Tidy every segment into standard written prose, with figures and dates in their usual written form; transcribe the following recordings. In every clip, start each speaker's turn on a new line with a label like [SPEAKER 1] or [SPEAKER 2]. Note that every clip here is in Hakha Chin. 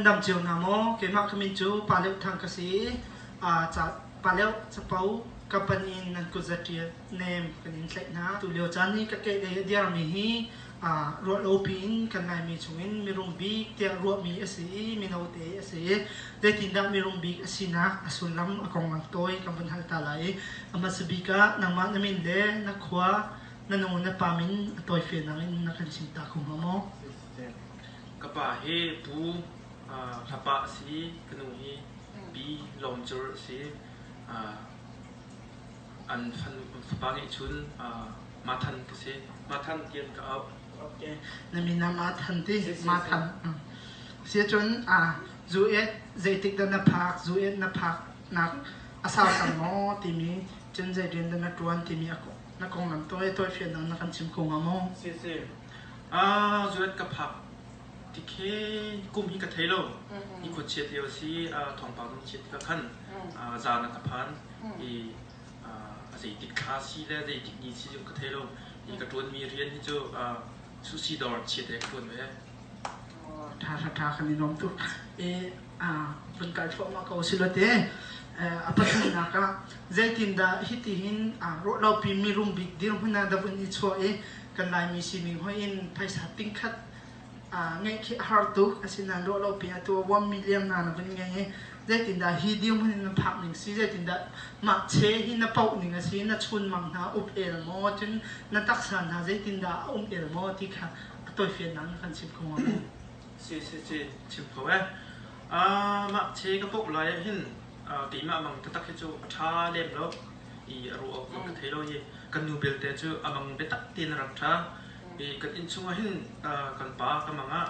[SPEAKER 1] Nan dam cio hna maw? Keimah ka min cu Pa Leuh Thang ka si i Pa Leuh capo company in nan kut zaṭial nem kan in tlaih hna. Tulio caan i ka kehlei a dirmi hi ruahlopi in kan Laimi chungin mirum bik tiah ruahmi a si i mino te a si i zeitindah mirum bik a sinak a sullam a konglam tawi kan vun hal ta lai i a hmasa bik ah nangmah na min le na khua na nu na pa min a tawifiannak in na kan chim ta kho hnga maw?
[SPEAKER 2] Ka pa hi Pu Hlapa a si. Ka nu hi Pi Lawm Cur a si. An fapa ngeihchun Mathan ka si. Mathan tian ka auh.
[SPEAKER 1] Okay. Na min ah Mathan ti? Mathan. Si cun zu et zeitik dah na phak, zu et na phak nak a sau cang maw timi cun zei rian dah na ṭuan timi na konglam tawi tawifiannak na kan chim kho hnga maw?
[SPEAKER 2] Si si. Zuet ka phak tikhe kum hi ka thei lo. Ni khuachiat lio si thawngpang zong chiat tikah khan zan ah ka phan i a zeitik thla si le zeitik ni si zong ka thei lo. I ka ṭuanmi rian hi cu sushi dawr chiat he ka ṭuan ve.
[SPEAKER 1] Ṭha ṭha ṭha kan i nuam tuk. I vun kal thluahmah ko si lo te. A pathumnak ah zeitindah hitihin ruahlopi mirum bik dirhmun ah dah vun i chuah i kan Laimi sining hoih in phaisa tingkhat ngeih khi a har tuk. Asinain ruahlopi atu ah 1 million na na vun ngei i zeitindah hi dirhmun in na phak ning si, zeitindah mah che hi na poh ning a si, na chunmang hna up el maw, cun na taksa hna zeitindah a um el maw ti kha a tawifiannak na kan chim kho hnga maw?
[SPEAKER 2] Si si si chim kho e. Mah che ka poh lai ah hin keimah mang taktak hi cu a ṭha lem lo i a ruah awk zong ka thei lo i kan nu belte cu a mang biatak tein a rak ṭha i kan inn chungah hin kan pa ka mang ah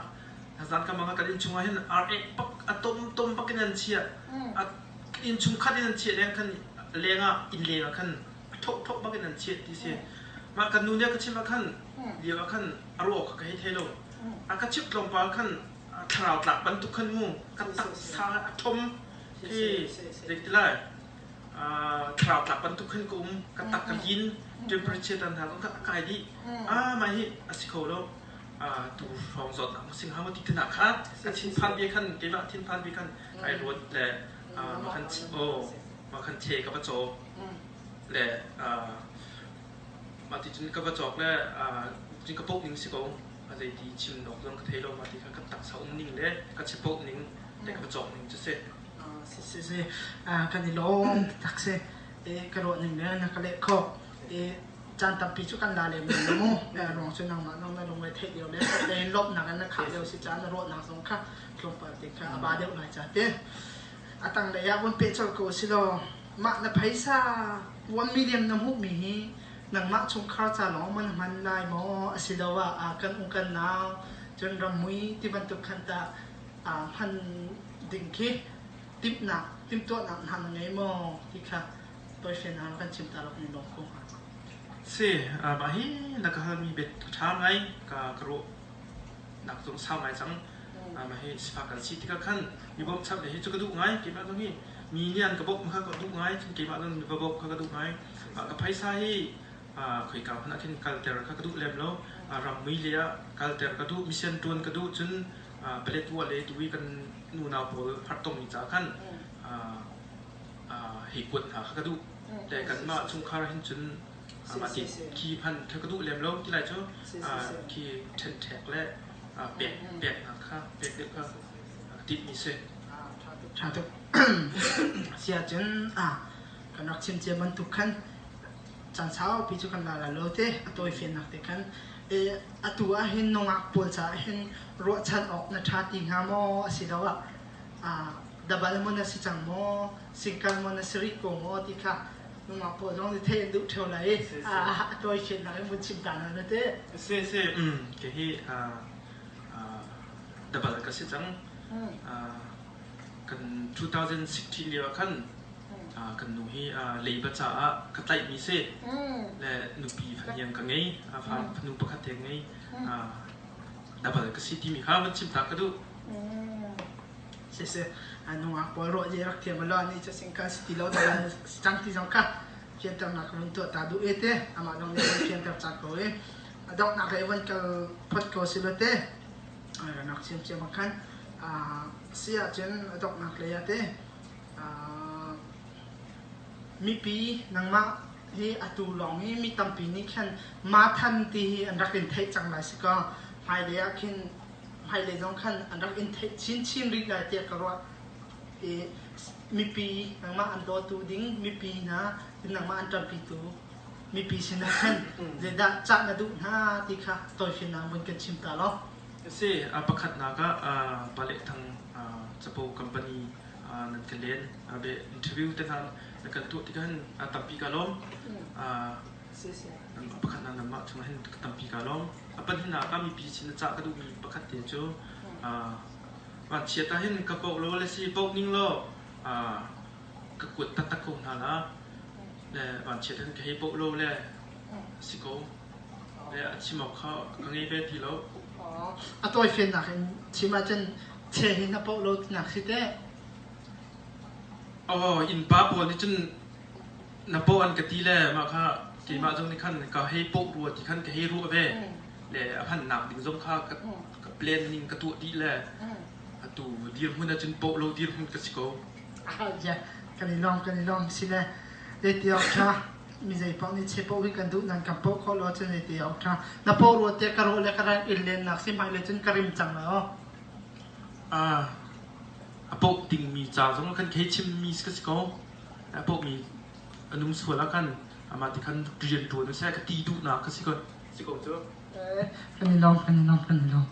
[SPEAKER 2] zan ka mang ah kan inn chungah hin ar ek bak a tom tom bak in an chiah a inn chung khat in an chiah leng khan leng ah inn leng ah khan a thoh thoh bak in an chiah ti si mah kan nu nih a ka chimh ah khan lio ah khan a ruah awk kha ka hei thei lo a ka chimh tlawmpal khan thlarau tlak bantuk khan mu ka taksa a ṭhom khi zei ti lai thlarau tlak bantuk khan ka um ka tak ka lin temperature tan hna ka kai dih ah mah hi a si kho lo tu hrawng zawtnak sing hau ti tana kha ka thinphan bia khan keimah thinphan bia khan kai ruat le ma khan oh ma khan che ka va caw le mah ti cun ka va cawk le cun ka poh ning si ko a zeiti chim awk zong ka thei lo mah ti kha ka taksa um ning le ka chipoh ning le ka va cawk ning cu si.
[SPEAKER 1] Si si si kan i lawm tak si ka ruah ning le na ka leh khawh caan tampi cu kan la lem lo mu ruang cu nangmah nang na lungre theih lio le le lawmhnak in na khah lio si caan na ruahnak zong kha tlawmpal te kha a ba deuh lai ca te a tanglei ah vun peh colh ko si law mah na phaisa 1 million na hmuhmi hi nangmah chungkhar ca lawng man hman lai maw asiloah ah kan u kan nau cun rammui ti bantuk khan tah hman ding khi timhnak timhtuahnak hna na ngei maw ti kha toifian kan chim ta lok ni lawng ko hnga.
[SPEAKER 2] Si, mah hi na ka halmi bet a ṭha ngai ka ka ruah nak zong sau ngai cang. Mah hi sifak kan si tikah khan mi bawmhchanh hi cu ka duh ngai. Keimah zong hi mi nih an ka bawmh kha ka duh ngai. Cun keimah zong mi va bawmh kha ka duh ngai. Mah ka phaisa hi khoika hmanh ah khin kalter kha ka duh lem lo. Rammui lei ah kalter ka duh, mission ṭuan ka duh. Cun Paletwa le tu i kan unau pawl hartongmi ca khan hei kuat hna kha ka duh. Le kanmah chungkhar hin cun mah ti khi hman kha ka duh lem lo ti lai cu khi ṭhenṭhek le pek peknak kha pek deuh kha timhmi si.
[SPEAKER 1] Ṭha tuk. Si ahcun kan rak chim cia bantuk khan caan saupi cu kan la lai lo te a tawifiannak te khan atu ah hin nungak pawl caah hin ruahchan awk na ṭha ti hnga maw asiloah dabal maw na si cang maw singkal maw na si rih ko maw ti kha nungak pawl zong nih theih an duh ṭheo lai i a tawifiannak in vun chim ta hna na te.
[SPEAKER 2] Si si kei hi dabal ka si cang. Kan 2016 lio ah khan kan nu hi leiba caah ka tlaihmi si. Le nupi fahniang ka ngei, fanu pakhat te ngei. Dabal ka si timi kha van chim ta ka duh.
[SPEAKER 1] Si si, nungak pawl ruah je rak thiam lo ni cu singka si ti lo dabal cang ti zong kha fianternak ka vun tuah ta duh e te amah zong nih van fianter cang ko i a donghnak lei van kal phot ko si lo te nak ciamciam ah khan. Si ahcun a donghnak lei ah teh mipi nangmah hi atu lawng hi mi tampi nih khan Mathan ti hi an rak in theih cang lai si kaw hmailei ah khin hmailei zong khan an rak in theih chinchin rih lai tiah ka ruah. I mipi nangmah an dawtu ding mipi hna nangmah an ṭanpitu mipi sinah khan zeidah cah na duh hna ti kha tawifiannak vun kan chim ta law.
[SPEAKER 2] Si, pakhatnak ah Palehthang capo company nan ka len. Be interview te hna na kan tuah tikah hin tampi ka lawm. Pakhatnak nanmah chungah hin tampi ka lawm. A pahnihnak ah mipi sin cah ka duhmi pakhat te cu vanchiat ah hin ka poh lo le si poh ning law ka kuat taktak ko hna la. Le vanchiat hin ka hei poh lo le si ko. Le a chim awk kha ka ngei ve ti lo.
[SPEAKER 1] A tawifiannak in chim ahcun che hi na poh lo tinak si teh.
[SPEAKER 2] Oh, innpa pawl nih cun na poh an ka ti le mah kha keimah zong nih khan ka hei poh rua ti khan ka hei ruah ve. Le a hmannak ding zong kha ka, ka plan ning ka tuah dih le atu dirhmun ahcun poh lo dirhmun ka si ko.
[SPEAKER 1] Ah, yeah. Kan i lawm, kan i lawm. Sile, zeiti awk ṭha. Mi zei paoh nih che paoh hi kan duh nan kan poh khawh lo cun zeiti awk ṭha. Na poh rua te ka rawh le ka ran in lennak si hmai le cun ka rim cang la aw.
[SPEAKER 2] Ah, a poh dingmi ca zong khan khei chimmi ka si ko. A pohmi a nung sual ah khan amah ti khan rian ṭuan seh ka ti duhnak ka si ko. Si ko cu.
[SPEAKER 1] Eh, kan i lawm, kan i lawm, kan i lawm.